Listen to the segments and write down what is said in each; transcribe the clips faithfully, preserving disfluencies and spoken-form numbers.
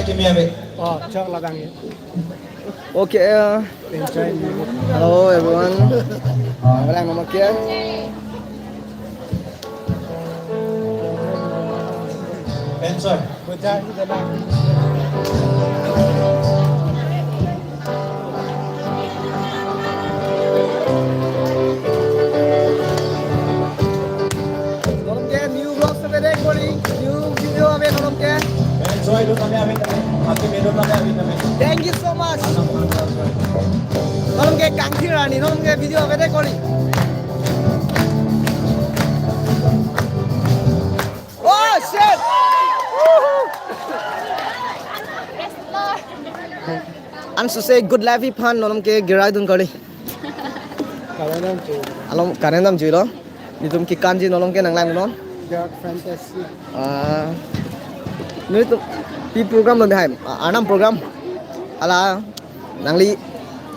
Kimi ave. Oh, chok labang ya. Okay. Uh, enjoy music. Hello, everyone. Nanglang nomor ke? Enjoy. Nonke new vlog se vedek kori, new video ave nonke. Enjoy do tame ave tame. Happy medo tame ave tame. Thank you so much. Nonke kangthir ani nonke video ave dek kori. Oh shit! Woohoo! Ansose good life aphan nonke girai dun kori. Current dam chu. Alom current dam chulo. Netum kekanji nonke nanglang non. Dark Fantasy. Ah. Netum pi program lo bihai. Ah, Arnam program. Hala nangli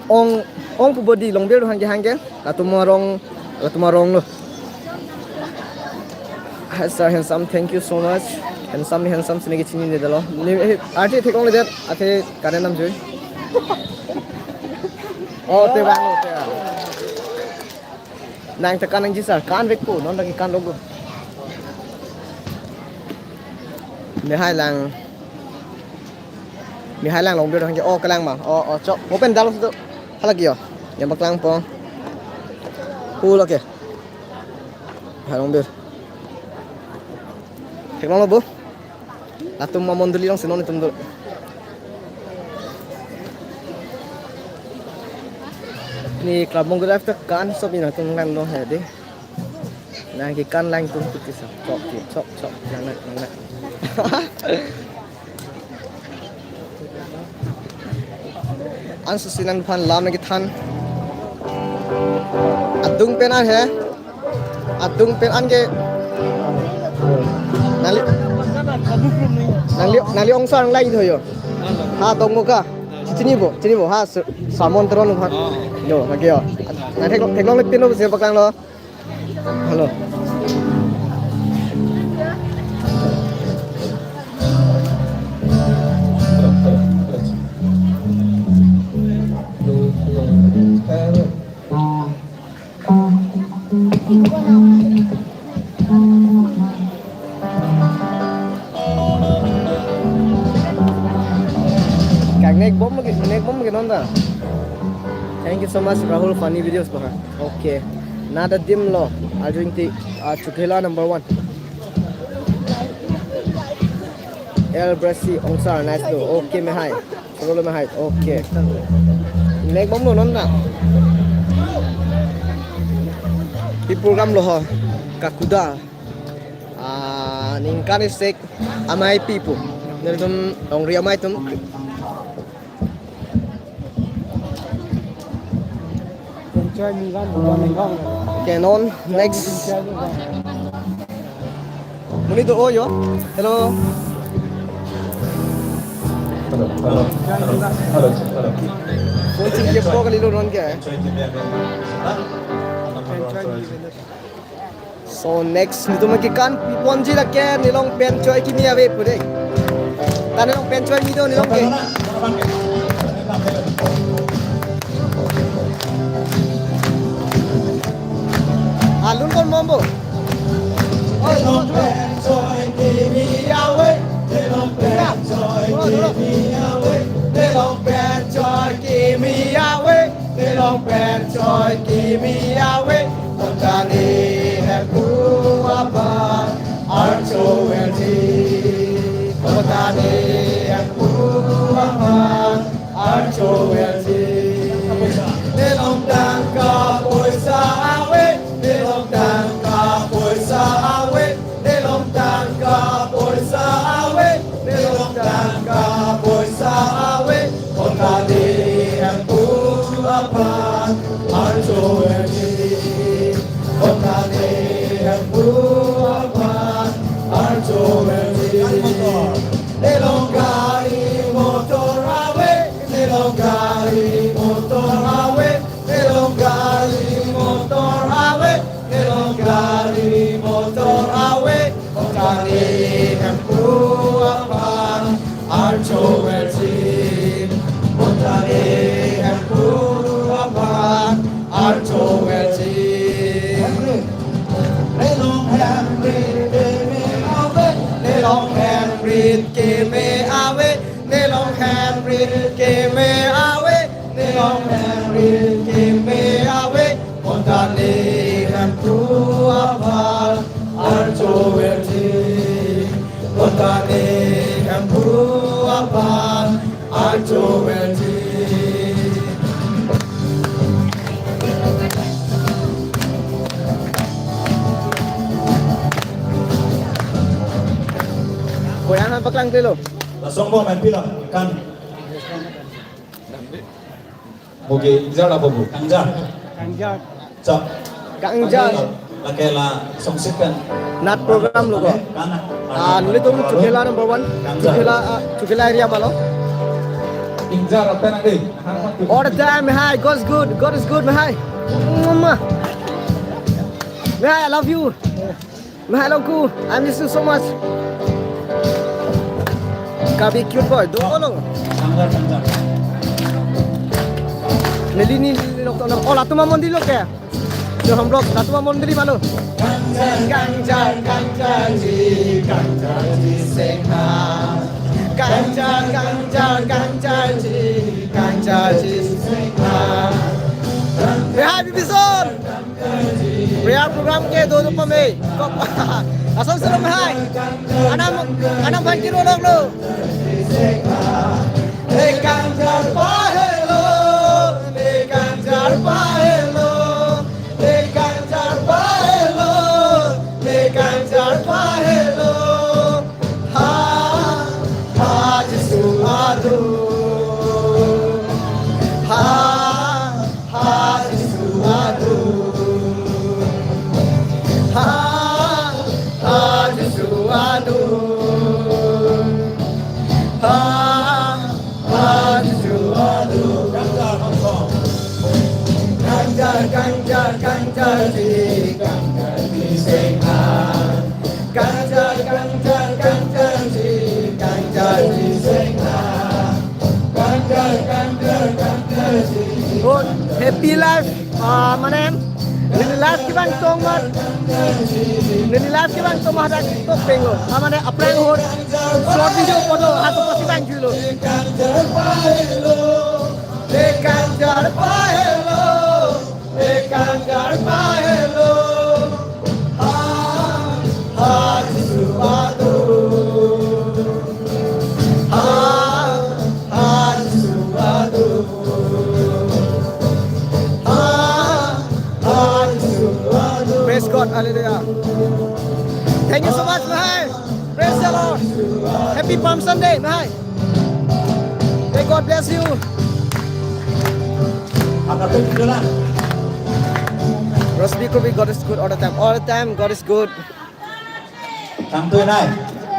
ong ong pu bodi Longbir hangke hangke. Latum arong latum arong lo. Hi, sir, handsome, thank you so much. Handsome ni handsome si neke chinine detlo. Ni, eh, arti theklongledet, athe current dam jui. Oh, te bang, te bang. Nang tekan nangji sir, kan vekpo, non lagi kan logo. Mehai lang. Mehai lang Longbir hangke, oh, kelang ma. Oh, oh, chok. Open dal tu. Halagi yo. Yang paklangpo. Pu lake. Hai Longbir. Theklonglo bo. Latum amondoli alongsi non netum do. Ni club Monggo Life ta kan sop ni nangtum kan lo hai de. Nangkekan lang tum kuti sa. Chok, chok, chok. Nang, nang, nang, nang. Ansose nangphan lam nangkethan. Adung pen an he. Adung pen an ke. Nangli, nangli, nangli ongsar nang lai thoyo. Ha tong mo ka. Chini bo, chini bo. Ha sa-, Samon Teron ha. Yo, lagi yo. Nang theklong, theklongle pinlo si paklanglo. Hello. Kang nek bom lagi, nek bom lagi nonta. Thank you so much, Rahul. Funny videos baha. Okay. Nada dim lo. Arjun ti, ah, Chukhela number one. El Bresi Ongsar, nice do. Okay, mehai. Solo mehai. Okay. Nek bom lo nonta. Pi program lo ho. Kakuda. Ah, ningkan isek amei pipo. Netum longri amei atum. Enjoy mi van, van enjoy. Okay, non, next. Monit do-o yo. Hello. Hello, hello, hello, hello, hello. Phone chingki po kalilo nonke. Enjoy mi van. So next netum kekan ponji lake nelong pen choi kimi ave pu de. Ta nelong pen choi kimi do nelong ke. Alun kon mombo. Nelong pen choi kimi ave, nelong pen choi kimi ave, nelong pen choi kimi ave. Nelong pen choi kimi ave, kontane hemphu aphan archo verji. Kontane hemphu aphan archo verji. Nelong tangka poisa ave, nelong tangka poisa ave. Nelong tangka poisa ave, nelong tangka poisa ave, kontane hemphu aphan archo verji, kontane Henry keme ave, nelong Henry keme ave, nelong Henry keme ave. Bonta ne hemphu aphan archo verji, bonta ne hemphu aphan archo verji. Koyang aphan paklang delo. Lasongbom M P lo, kan. Mugi, ingjar apa bu? Kangjar. Kangjar. Chok. Kangjar. Lake la songsit pen. Nat program lo ko. Kan. Ah, nelitum Chokihola number one. Kangjar. Chokihola, ah, Chokihola area malo. Ingjar apa nanti? All the time, Mehai, God is good, God is good, Mehai. Mwah. Mehai, I love you. Mehai Longku, I miss you so much. Kabi cute boy, do ko long. Kangjar, kangjar. Neli ni, neli lok to nang. Oh, latum amondi lo ke. Yo, hum log latum amondi malo. Kangjar, kangjar, kangjar ji, kangjar ji sengha. Kangjar, kangjar, kangjar ji, kangjar ji sengha. Mehai Bibison. Prayer program ke do do pame. Kop. Asam salam hai. Anam, anam bangkir olok lo. Ekanjar pahelo, ekanjar pahelo, ekanjar pahelo, ekanjar pahelo. Ha, ha, Jisu adu. Ha, ha, Jisu adu. Ha, ha, Jisu adu. Ha, ha, Jisu adu. Kangjar, kangjar, kangjar ji, kangjar ji sengha. Kangjar, kangjar, kangjar ji, kangjar ji sengha. Kangjar, kangjar, kangjar ji. Oh, happy life. Ah, mane, neli life kevang tong mat. Neli life kevang tong mat dak tok peng lo. Ah, mane, aphrang ahut short video photo, ha to pasi bang julo. Kangjar pahelo, kangjar pahelo. Ekanjar pahelo, ha, ha, Jisu adu. Ha, ha, Jisu adu. Ha, ha, Jisu adu. Praise God, hallelujah. Thank you so much, Mehai. Praise the Lord. Happy Palm Sunday, Mehai. May God bless you. Apa tu judulnya? Rosby Kobe, God is good all the time. All the time, God is good. Tangtu nai.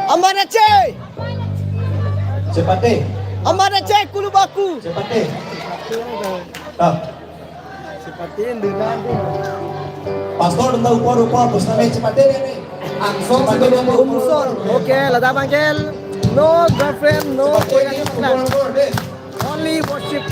Amar Aceh. Chepate. Amar Aceh, kulu baku. Chepate. Ah. Pastor, tentang upor, upor, bos name chepate dei. Angsong, chepate dei. Umsor. Okay, ladak bangkel. No girlfriend, no boyfriend. Only worship.